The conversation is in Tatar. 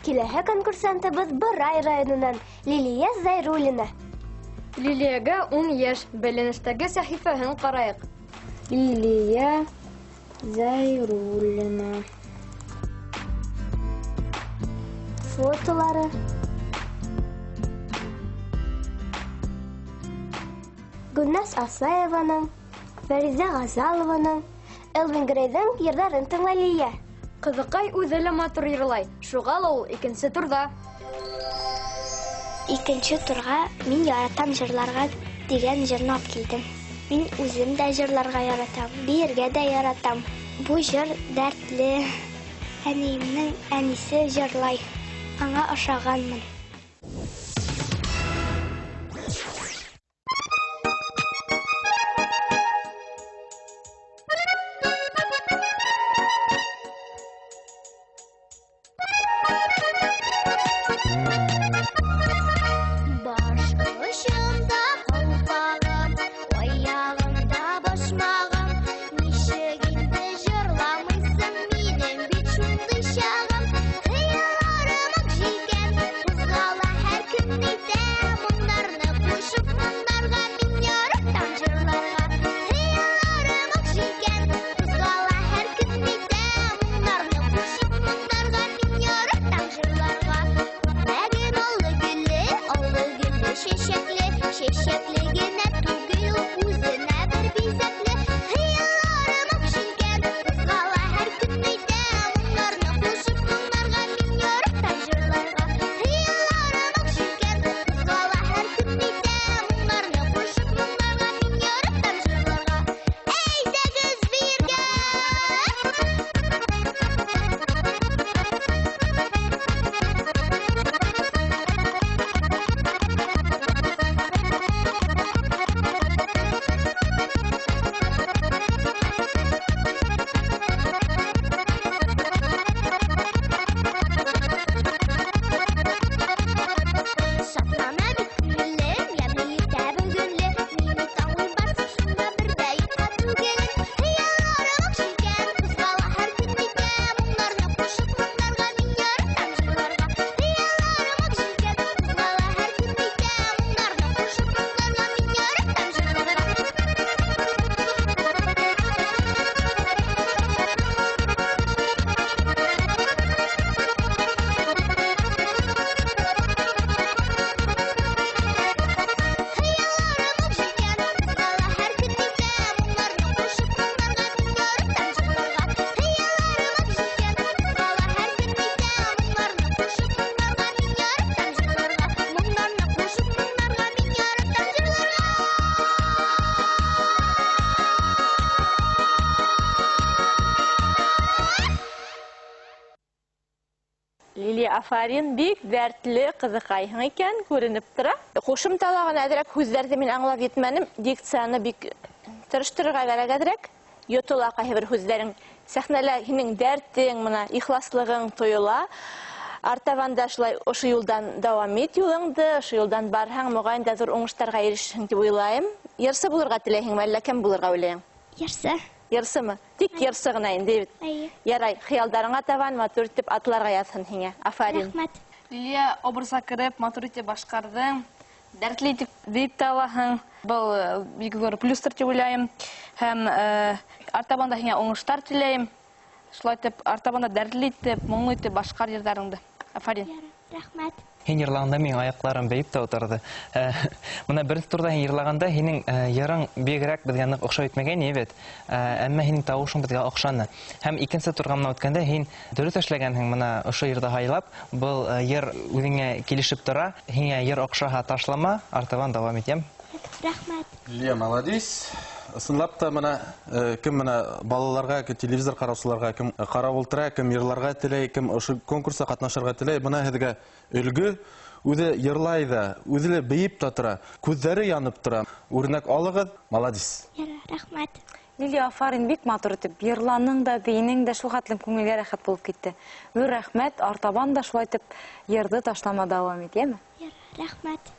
Киләһе конкурсантыбыз Борай районыннан Лилия Зайруллина. Лилиягә 10 яшь, бәйләнештәге сәхифәһен караек. Лилия Зайруллина. Фотолары. Гөлназ Асаеваның, Фәризә Газалованың, Элвин Грейның йырларын тыңла Лилия. Кызыкай үзе лә матур йырлай, шуга ла ул икенче турда. Икенче турга мин яратам җырларга дигән җырны алып килдем. Мин үзем дә җырларга яратам, биергә дә яратам. Бу җыр дәртле. Әниемнең әнисе җырлай. Аңа ошаганмын. Баш очымда калпагым, аягымда башмагым. Ничек инде җырламыйсың, минем бит шундый чагым. Хыялларым ак җилкән, кузгала һәр көн итә. Моңнарны кушып моңнарга мин яратам җырларга. Хыялларым ак җилкән, кузгала һәр көн итә. Моңнарны кушып моңнарга мин яратам җырларга. Күкрәгем аллы-гөлле, аллы-гөлле чәчәкле, чәчәкле генә түгел, үзенә бер бизәкле. Хыялларым ак җилкән, кузгала һәр көн итә. Моңнарны кушып моңнарга мин яратам җырларга. Хыялларым ак җилкән, кузгала һәр көн итә. Моңнарны кушып моңнарга мин яратам җырларга. Әйдәгез биергә! Шатлана бит күңелем, ямьле иртә бүгенле. Мин бит аңлыйм барсын шунда бер дә юкка түгелен. Хыялларым ак җилкән, кузгала һәр көн итә. Моңнарны кушып моңнарга мин яратам җырларга. Хыялларым ак җилкән, кузгала һәр көн итә. Моңнарны кушып моңнарга мин яратам җырларга. Хыялларым ак җилкән, кузгала һәр көн итә. Моңнарны кушып моңнарга мин яратам җырларга. Хыялларым ак җилкән, кузгала һәр көн итә. Моңнарны кушып моңнарга мин яратам җырларга. Моңнарны кушып моңнарга мин яратам җырларга. Лилия, афарин, бик дәртле кызыкайһың икән, күренеп тора. Кушымталаган әзрәк һүзләрҙе мин аңлап етмәнем. Дикцияны бик тырыштырырға кәрәк әҙерәк. Йотола ҡайһы бер һүҙҙәрең. Сәхнәлә һинең дәртең, мына ихласлығың тойола. Артабан да шулай ошо юлдан дауам ит юлыңды, ошо юлдан барһаң, моғайын да ҙур уңыштарға ирешерһең тип уйлайым. Йырсы булырға теләйһеңме, әллә кем булырға уйлайың? Йырсы. Йырсымы? Тик йырсы ғына инде бит. Әйе. Ярай, хыялдарыңа табан матур итеп атларға яҙһын һиңә. Афарин. Рәхмәт. Лилия образға кереп, матур итеп башҡарҙың. Дәртле итеп бейеп тә алаһың. Был бик ҙур плюстыр тип уйлайым. Һәм артабан да һиңә уңыштар теләйем. Шулай итеп, артабан да дәртле итеп, моңло итеп башҡар йырҙарыңды. Афарин. Ярай, рәхмәт. Һин йырлағанда минең аяҡларым бейеп тә ултырҙы. Бына беренсе турҙа һин йырлағанда һинең йырың бигерәк беҙгә ныҡ оҡшап етмәгән бит. Әммә һинең тауышың беҙгә оҡшаны. Һәм икенсе турға мына үткәндә һин дөрөҫ эшләгәнһең, мына ошо йырҙы һайлап, был йыр үҙеңә килешеп тора. Һиңә йыр оҡшаһа ташлама, артабан дауам итәм. Рәхмәт. Лилия, молодец. Ысынлап та мына кем мына балаларға, кем телевизор ҡараусыларға, кем ҡарап ултыра, кем йырларға теләй, кем ошо конкурста ҡатнашырға теләй, бына һеҙгә өлгө. Үҙе йырлай ҙа, үҙе лә бейеп тә тора, күҙҙәре янып тора. Үрнәк алығыҙ, молодец. Ярай, рәхмәт. Лилия, афарин, бик матур итеп йырланың да, бейенең дә шул хәтлем күңелгә рәхәт булып китте. Ҙур рәхмәт, артабан да шулай итеп йырҙы ташлама дауам ит, йәме? Ярай, рәхмәт.